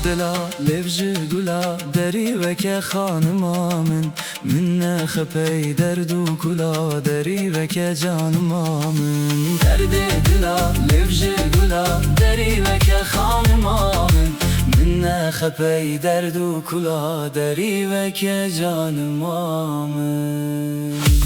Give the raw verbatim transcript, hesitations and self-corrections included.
Dila lêv ji gula derî veke xanima min. Min nexe pey derd û kula derî veke canima min. Derdê dila lêv ji gula derî veke xanima min. Min nexe pey derd û kula derî veke canima min.